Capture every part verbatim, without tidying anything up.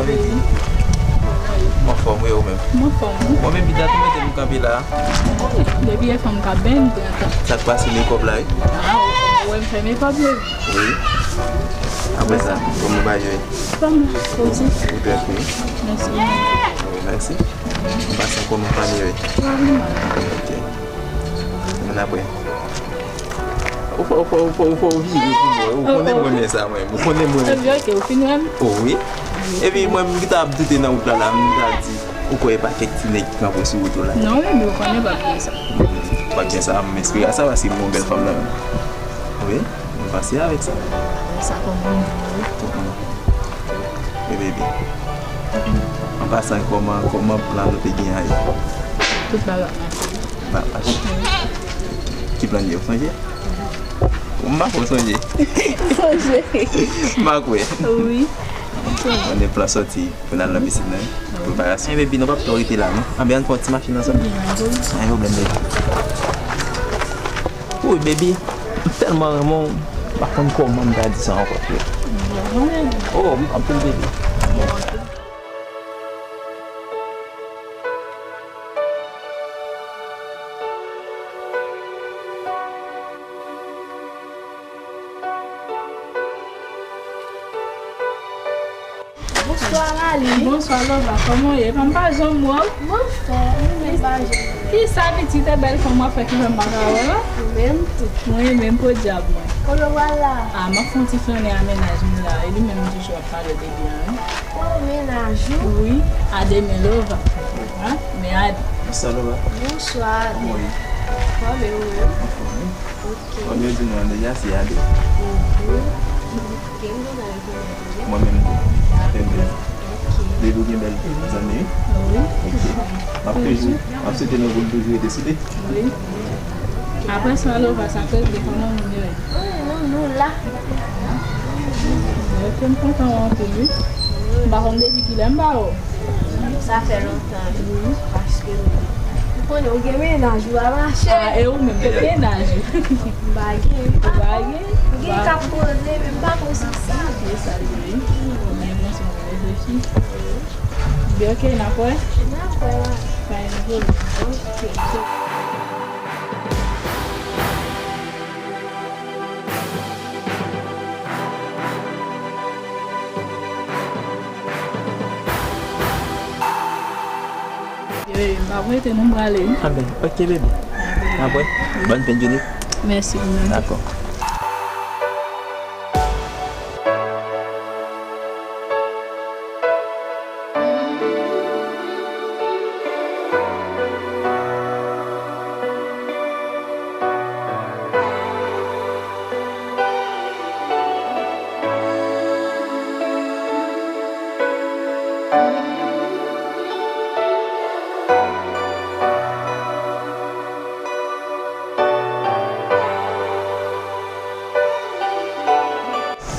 Mwen anfòm, wi, ou menm? Mwen anfòm, wi. Bon, men, Bida, tou mete m kanpe la. Depi e fanm ka benyen, m pran tan. Sa k pase, mekòp la, wi? Ah, ou wè m fè mekòp, wi. Wi. Apre sa, kòman bagay yo ye? Kòman? Poze. Ou trè kou. Mèsi. Wi, mèsi. An pasan, kòman fanmi yo ye? Wi, mwen. Ok. Ann apre. Ou fò, ou fò, ou fò, ou fò, ou vire pou mwen. Ou konnen mwen renmen sa, mwen. Ou konnen mwen. Ebyen, ok, ou fin wè m? Oh, wi. Epi mwen, m ta ap doute nan wout la, la, m ta di, ou kwè e pa kèk ti nèg ki kanpe sou wout ou la? Non, men ou konnen pa gen sa. Pa gen sa, m espere sa, paske m yon bèl fanm nan men. Wi, m pase avèk sa. Sa kòman ou ye? E bebe. An pasan, kòman, kòman plan nou te gen an ye? Tout bagay ap mache. Ba, ba. Ki plan yo sonje? M pa ko sonje. Sonje. M pa kwè. Wi. Mwen de plan sòti pou n al nan pisin nan. Preparasyon. Hey, baby, nou p ap twò rete la, non? Anben, ann fè yon ti mache ansanm. Anyen pwoblèm, baby. Woy, baby, m tèlman renmen w, m pa konn kòman m ta di sa ankò, frè. Oh, anpil, baby. Bonswa, Lali. Bonswa, Lova. Kòman w ye? Epa m pa janm wè w. Mwen fè, mwen menm pa janm wè w. Kisa pitit e bèl fanm w ap fè ki fè m pa ka wè w la? Ou menm tou. Mwen menm, podyab mwen. Kote w pral la? A, m ap fè yon ti flannen a mennaj mwen la. E li menm m toujou ap pale de li an, wi. Oh, mennaj ou? Wi, a demen, Lova. A, men a... Bonswa, Lova. Bonswa. Kòman w ye? Anfòm, e ou menm? Anfòm, wi. Ok. Kòm yo di nou an deja, se a de. Mhm. Ok, m kontan rekonèt ou, wi. Mwen menm tou. Fè m plezi. Ok. Depi w gen bèl zanmi, wi. Wi. Ok. M ap toujou, m ap swete nou pou n toujou rete soude. Wi. Apre sa, Lova, sa k regle, kòman moun yo ye? Wi, nou, nou la. Ok, m kontan wè w anpil, wi. M pa konn depi kilè m pa wè w. Sa fè lontan, wi. Paske m konnen w gen mennaj ou a mache. A, e ou menm, ki mennaj ou? M pa gen. Ou pa gen? M gen k ap poze, men m pa ko sou sa. Se sa l ye. Men mwen se yon reflechi. Byen, ok, n ap wè? N ap wè, wi. Pa gen pwoblèm. Ok. Yo, yo, m pa prete non, m prale, wi. Anben, ok, baby. N ap wè. Bòn fen jounen. Mèsi, ou menm. Dakò.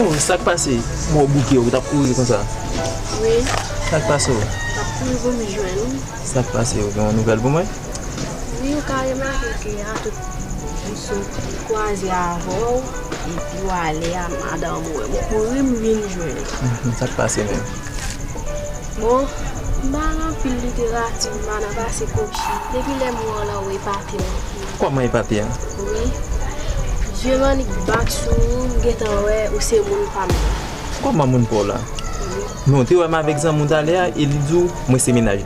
Oh, sa k pase? Bon, bouke, ou t ap kouri konsa? Wi. Sa k pase w? M t ap kouri pou m jwenn ou. Sa k pase? Ou gen yon nouvèl pou mwen? Wi, ou ka remake ke a tout moun sot kwaze avè w, epi w ale a madanm ou, m kouri m vin jwenn ou. Mhm, sa k pase menm? Bon, m pa gen anpil literati, m pa nan pase kochi. Depi lè m wè w la, ou epate m anpil. Kòman epate a? Wi. Zye m annik bat sou ou, m gentan wè ou se moun pa m nan. Kòman moun pa w la? Wi. Men w te wè m avèk zanmi w talè a, e li di w mwen se mennaj li.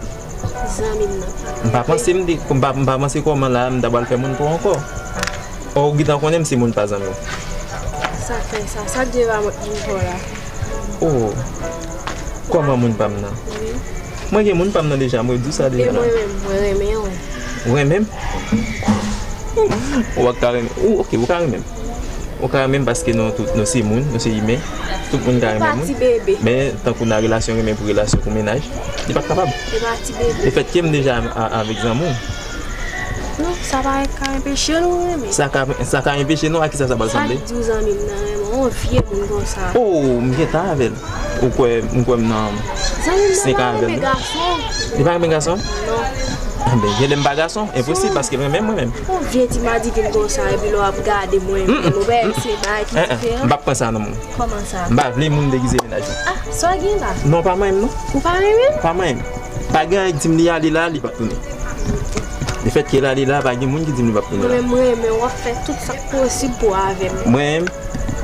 Zanmi m nan pa. M pa panse m te, m pa, m pa panse kòman la, m ta pral fè moun pa w ankò. Ò, ou gentan konnen m se moun pa zanmi w. Sa k fè sa? Sa k deva mwen pou w la? Oh. Kòman moun pa m nan? Wi. Mwen gen moun pa m nan deja, mwen di w sa deja. E mwen menm, mwen renmen w. Ou renmen m? Ou pa ka renmen. Ou, ok, ou ka renmen m. Ou ka renmen m paske nou tout, nou se moun, nou se imen. Tout moun ka renmen moun. Ou pa ti bebe. Men, tankou nan relasyon renmen pou relasyon pou mennaj, li pa t kapab. Ou pa ti bebe. Lefètke m deja a, avèk zanmi w. Non, sa pa ka enpeche nou renmen. Sa ka, sa ka enpeche nou, a kisa sa pral sanble? Sa k di w zanmi m nan renmen w, yon vye moun konsa? Oh, m gentan avè l. Ou kwè, m kwè m nan, Zanmi m nan pa renmen gason. Li pa renmen gason? Non. Enben, genlè m pa gason, enposib, paske l renmen m mwen menm. Yon vye ti madigin konsa, epi lè w ap gade mwen, menm, ou wè, se bagay ki diferan. M p ap pran sa non, moun. Kòman sa? M pa vle moun degize mennaj mwen. Ah, sa w gen la? Non, pa mwen menm, non. Ou pa renmen? Pa mwen menm. Pa gen anyen k di m li ale la, li p ap tounen. Lefètke l ale la, pa gen moun ki di m li p ap tounen la. Mwen menm, mwen renmen w ap fè tout sa k posib pou w avè m. Mwen menm,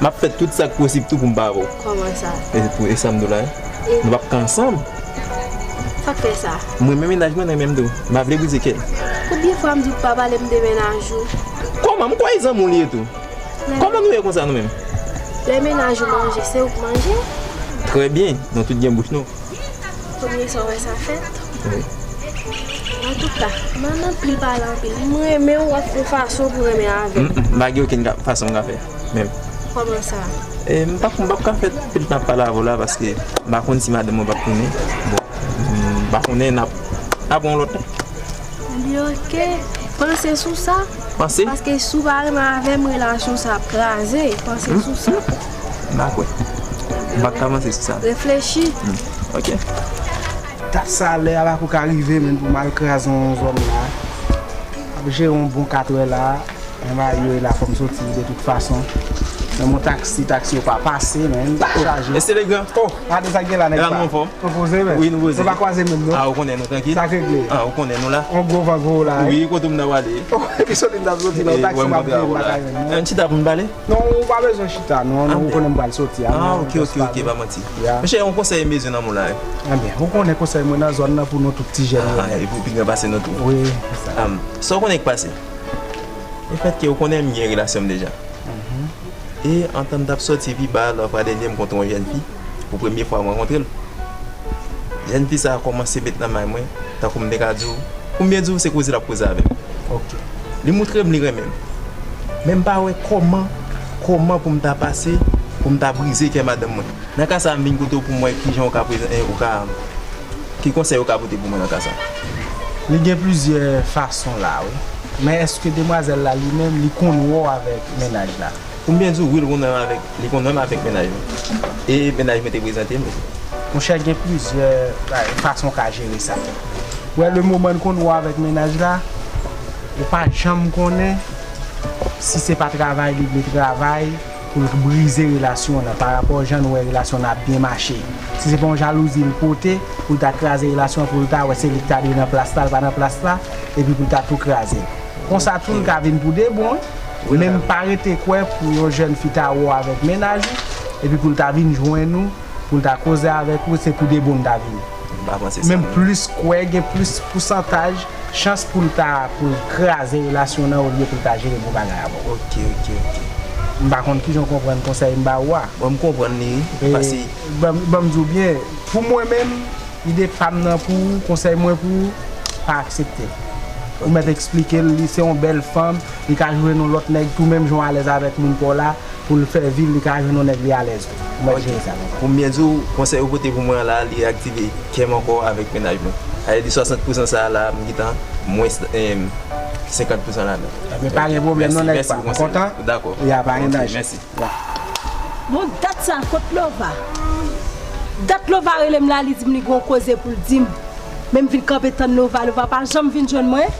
m ap fè tout sa k posib tou pou m pa avè w. Kòman sa? E pou, e sa m di w la, e? Nou p ap ka ansanm. Sa k fè sa? M renmen mennaj mwen, renmen m tou. M pa vle brize kè l. Konbyen fwa m di w pa pale m de mennaj ou? Kòman? M kwè e zanmi w li ye tou. Kòman nou ye konsa nou menm? Lè mennaj ou manje, se ou k manje? Trè byen, nou tout gen bouch nou. Konbyen sa w wè sa fèt? Wi. Antouka, m an anpil pale anpil. M renmen w, w ap fè fason pou renmen avè m. M, m pa gen okenn ka, fason m ka fè. Menm. Kòman sa? E, m p ap, m p ap ka fè anpil tan ap pale avè w la paske m pa konn si madanm mwen p ap tounen. Bon, m pa konnen, n ap, n ap wè yon lòt tan. Ebyen, oke. Panse sou sa. Panse? Paske si w pa renmen avè m, relasyon sa ap kraze. Panse sou sa. M pa kwè. M pa ka panse sou sa. Reflechi. Hmm. Oke. Dat sa lè a pako ka rive, menm pou m al kraze yon zòn la. Ap jere yon bon katrè la. Men mayo e la, fò m soti de tout fason. Men mon taksi, taksi yo pa pase, men. Chaje. Mesye Legan. Oh, gade sa gen la, nèg pa. Anfòm? Nou poze, men. Wi, nou poze. Nou pa kwaze menm, non. Ah, ou konnen nou trankil. Sa k regle? Ah, ou konnen nou la. On gwo van gwo la. Wi, kote m ta pale. Oh, epi soti m t ap soti la, taksi m ap veye m pa ka jwenn, non. Ann chita pou n pale? Non, ou pa bezwen chita, non, non, ou konnen m pral soti a. Ah, ok, ok, ok, pa manti. Mesye, yon konsèy m bezwen nan men w la, wi. Ebyen, ou konnen konsèy mwen nan zòn nan pou nou tout ti jèn yo. Ah, e pou pi gran pase nou tou. Wi, se sa. Sa w konnen k pase? Lefètke ou konnen m gen relasyon m deja. E antan m t ap soti pi ba, lè w pral dènye, m kontre yon jèn fi. Pou premye fwa m rankontre l. Jèn fi sa a kòmanse met nan may mwen, tankou m te ka di w, pou m byen di w, se koze l ap koze avè m. Ok. Li moutre m li renmen m. Men m pa wè kòman, kòman pou m ta pase, pou m ta brize kè madanm mwen. Nan ka sa a, m vin kote w pou m wè kijan w ka prezan-, eh, ou ka, ki konsèy ou ka pote pou mwen nan ka sa a. Li gen plizyè fason la, wi. Men èske demwazèl la li menm, li konn wè w avèk mennaj la? Pou m byen di w, wi, li konn wè m avèk, li konn wè m avèk mennaj mwen. E mennaj mwen te prezante m li. Monchè, gen plizyè, eh, fason w ka jere sa. Ou wè, le moman l konn wè w avèk mennaj la, ou pa janm konnen si se pa travay li vle travay, pou l brize relasyon an, pa rapò jan nou wè relasyon an ap byen mache. Si se pa yon jalouzi l pote, pou l ta kraze relasyon an, pou l ta wè se li k ta dwe nan plas la, l pa nan plas la, epi pou l ta tou kraze l. Konsa tou, l ka vin pou de bon, wi. Men m pa rete kwè pou yon jèn fi ta wè w avèk mennaj ou, epi pou l ta vin jwenn ou, pou l ta koze avèk ou, se pou de bon l ta vini. M pa panse sa, non. Men m plis kwè gen plis pousantaj chans pou l ta, pou l kraze relasyon nan olye pou l ta jere bon bagay avè w. Ok, ok, ok. M pa konn kijan w konprann konsèy m ba ou a. Bon, m konprann li, wi. E, pase ban m, ban m di w byen, pou mwen menm, ide pa m nan pou ou, konsèy mwen pou ou, pa aksepte l. Ou mèt eksplike l, li se yon bèl fanm, li ka jwenn yon lòt nèg tou menm jan w alèz avèk moun pa w la, pou l fè vi l, li ka jwenn yon nèg li alèz tou. Ou mèt jere sa konsa. Pou m byen di w, konsèy ou pote pou mwen an la, li aktive kè m ankò avèk mennaj mwen. Sa vle di swasant pousan sa a la, m gentan mwens, em, senkant pousan ladan. Ebyen, pa gen pwoblèm non, nèg pa. Ou kontan? Dakò. Ya, pa gen danje. Mèsi. Bon, dat sa, kot Lova? Dat Lova rele m la, li di m li gen yon koze pou l di m. Men m vin kanpe tann Lova, Lova pa janm vin jwenn mwen.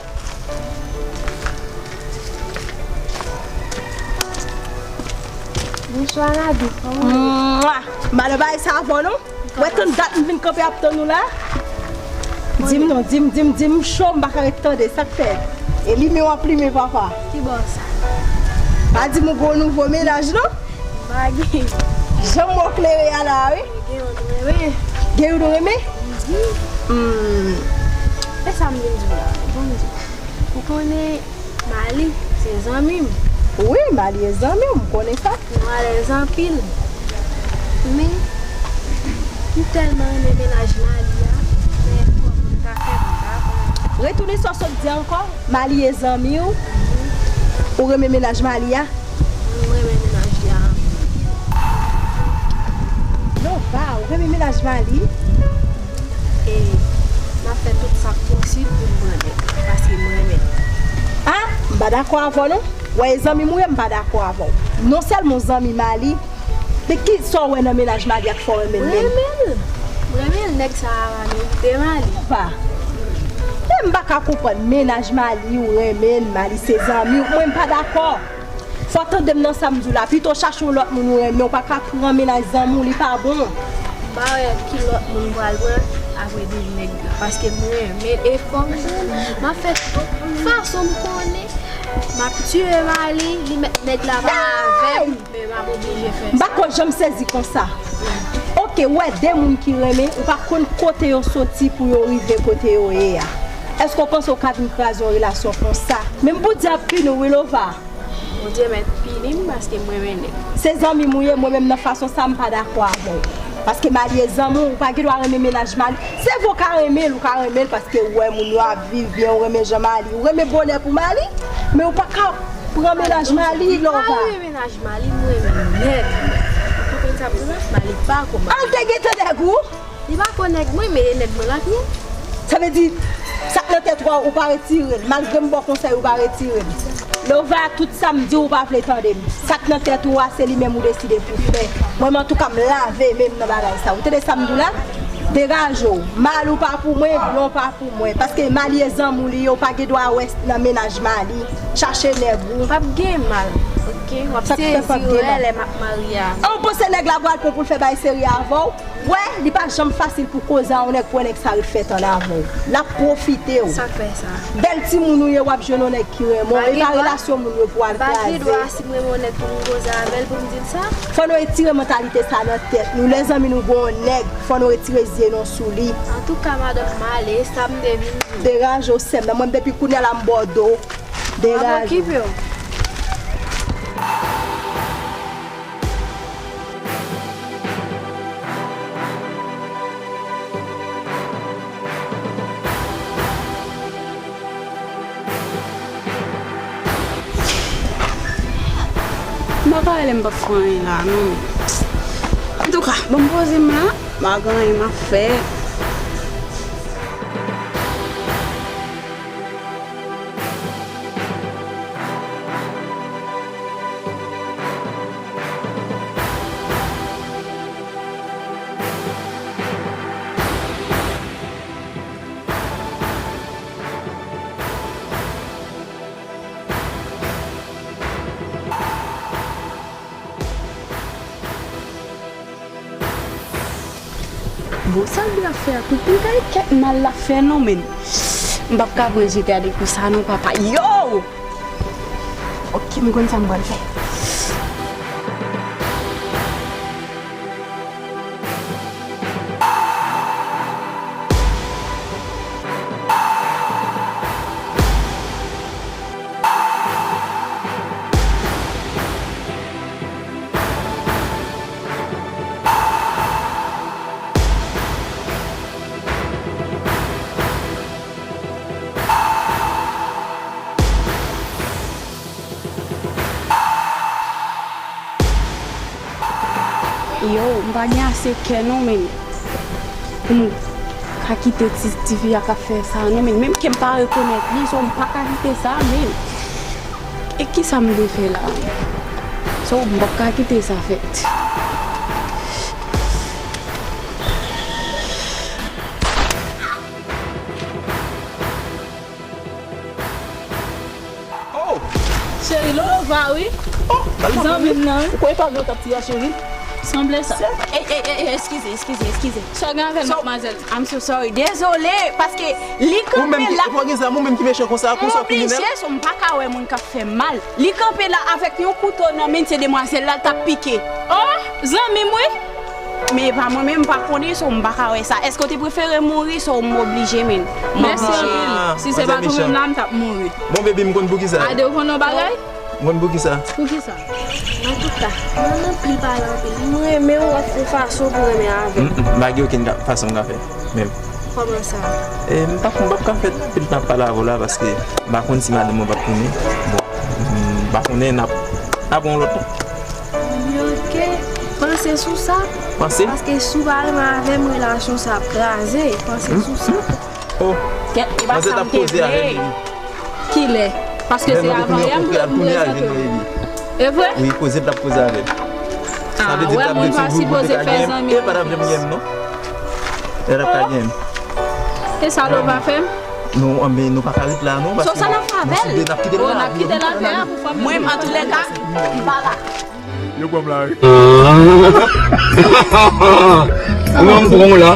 Bonswa, Nabi. Kòman w ye? Mwa! M pa nan bagay sa avè w, non. Wè, tann dat m vin kanpe ap tann ou la. Di m non, di m, di m, di m, cho, m pa ka ret tande. Sa k fèt? E limen w ap limen, papa. Ki bò sa? Pa di m ou gen yon nouvo mennaj, non? M pa gen. Jan m wè w klere a la, wi. Gen youn ou renmen. Gen youn ou renmen? Mhm. Hmm. E sa m vin di w la, bon m di w. Ou konnen Mali se zanmi m. Wi, Mali e zanmi w, m konnen sa. Nou alèz anpil. Men, m tèlman renmen mennaj Mali a, men kòman m ta fè pou m ta pran. Retounen sa w sot di ankò, Mali e zanmi w. Mhm. Ou renmen mennaj Mali a? M renmen mennaj li a anpil. Lova, ou renmen mennaj Mali? E m ap fè tout sa k posib pou m pran nèg, paske m renmen l. A, m pa dakò avè w non. W wè, e zanmi m ou ye, m pa dakò avè w. Non sèlman w zanmi Mali, men ki sa w wè nan mennaj Mali a k fè w renmen l menm? M renmen l. M renmen l. Nèg sa a, Mali, de Mali. Pa. Men m pa ka konprann mennaj Mali, ou renmen l, Mali se zanmi w. Mwen, m pa dakò. Fò tande m nan sa m di w la. Pito chache yon lòt moun ou renmen, ou pa ka pran mennaj zanmi w, li pa bon. M pa wè ki lòt moun m pral pran apre de nèg la. Paske m renmen l e fò m, m ap fè tout fason m konnen. M ap tiye Mali, li mèt nèg la pa avè m. Men m ap oblije fè sa. M pa ko janm sezi konsa. Ok, ou wè de moun ki renmen, ou pa konn kote yo soti pou yo rive kote yo ye a. Èske w panse w ka vin kraze yon relasyon konsa? Men m pou di ap pini w wi, Lova. Bondye mèt pini m paske m renmen nèg. Se zanmi m ou ye, mwen menm nan fason sa m pa dakò avè w. Paske Mali e zanmi w, ou pa gen dwa renmen mennaj Mali. Se vre w ka renmen l, ou ka renmen l paske ou wè moun yo ap viv byen, ou renmen jan Mali, ou renmen bonè pou Mali, men ou pa ka pran mennaj Mali, Lova. Mennaj Mali, m renmen nèg. Ou konprann sa m di la? Mali pa ko Mali. Al te gentan nèg ou? Li pa ko nèg mwen, men e nèg mwen l ap ye. Sa vle di, sa k nan tèt ou a, ou pa retire l. Malgre m ba w konsèy, ou pa retire l. Lova, tout sa m di w, ou pa vle tande m. Sa k nan tèt ou a, se li menm ou deside pou fè. Mwen, antouka, m lave men m nan bagay sa. Ou tande sa m di w la? Degaje w. Mali w pa pou mwen, blan w pa pou mwen. Paske Mali e zanmi w li ye, ou pa gen dwa wè nan mennaj Mali. Chache nèg ou. P ap gen mal, oke? W ap sezi wè lè m ap marye a. An, ou panse nèg la pral pran pou l fè bay serye avè w? Wè, li pa janm fasil pou koze a yon nèg pou wè nèg sa ret fè tan avè w. L ap pwofite w. Sa k fè sa? Bèl timoun ou ye, w ap jwenn yon nèg ki renmen w. E pa relasyon moun yo pou al kraze. M pa gen dwa, si m renmen yon nèg pou m koze avè l, pou m di l sa? Fò nou retire mantalite sa nan tèt nou. Lè zanmi nou gen yon nèg, fò nou retire zye nou sou li. Antouka, madanm, m ale, sa m te vin di. Degaje w, sè m nan. Mwen, depi kounye a la, m ba w do. Degaje w. M pa ka rele m p ap fè anyen la, non. Antouka, ban m poze m la, m pa gen anyen m ap fè. Bon, sa l ap fè a, pou, pou l gade kèk mal l ap fè non, men. M p ap ka pran jete a depi sa non, papa. Yo! Ok, m konn sa m pral fè. Yo, m pa gen ase kè non, men pou m ka kite ti, tifi a k ap fè sa non, men menm ke m pa rekonèt li, so m pa ka kite sa, men e kisa m te fè la? So m p ap ka kite sa fèt. Oh! Cheri, Lova, wi. Oh, zanmi m nan, wi. Ou kwè pa gen w t ap tiye a, cheri? Sanble sa. Ey, ey, ey, ey, eskize, eskize, eskize. Sa w gen avè l, madmwazèl? I'm so sorry. Dezole, paske li kanpe la. Ou menm ki, ou gen zam, ou menm ki mechan konsa, konsa w kriminèl. M oblije, so m pa ka wè moun k ap fè mal. Li kanpe la avèk yon kouto nan men, se demwazèl la l t ap pike. Oh, zanmi m, wi. Men e pa mwen menm, m pa konnen, so m pa ka wè sa. Èske w te prefere mouri, so m oblije, men. M oblije. Mèsi anpil. Si se pa t ou menm la, m t ap mouri. Bon, baby, m konn poukisa. Ade, ou konn yon bagay? M konn poukisa. Poukisa? Antouka, mwen anpil pale anpil. M renmen w, w ap fè fason pou renmen avè m. M, m pa gen okenn ka, fason m ka fè. Menm. Kòman sa? E, m pa, m p ap ka fè anpil tan ap pale avè w la, paske m pa konn si madanm mwen p ap konnen. Bon, m pa konnen, n ap, n ap wè yon lòt tan. Oke, panse sou sa. Panse? Paske si w pa renmen avè m, relasyon sa ap kraze. Panse sou sa. Oh, kèt, e pa sa m te vle. Kilè? Paske se avan yè m te prezante w. E vre? Wi, koze m t ap koze avè l. Ah, wè, moun pa sipoze fè zanmi. E pa t ap janm gen m, non. Lè n ap ka gen. E sa Lova fè m? Nou, anben, nou pa ka ret la, non. So sa n ap fè avè l? N ap kite l Oh, la. N ap kite l atè a pou fanmi. Mwen, antouléka, m pa la. Yo pran m la, wi. Ou menm pran w la.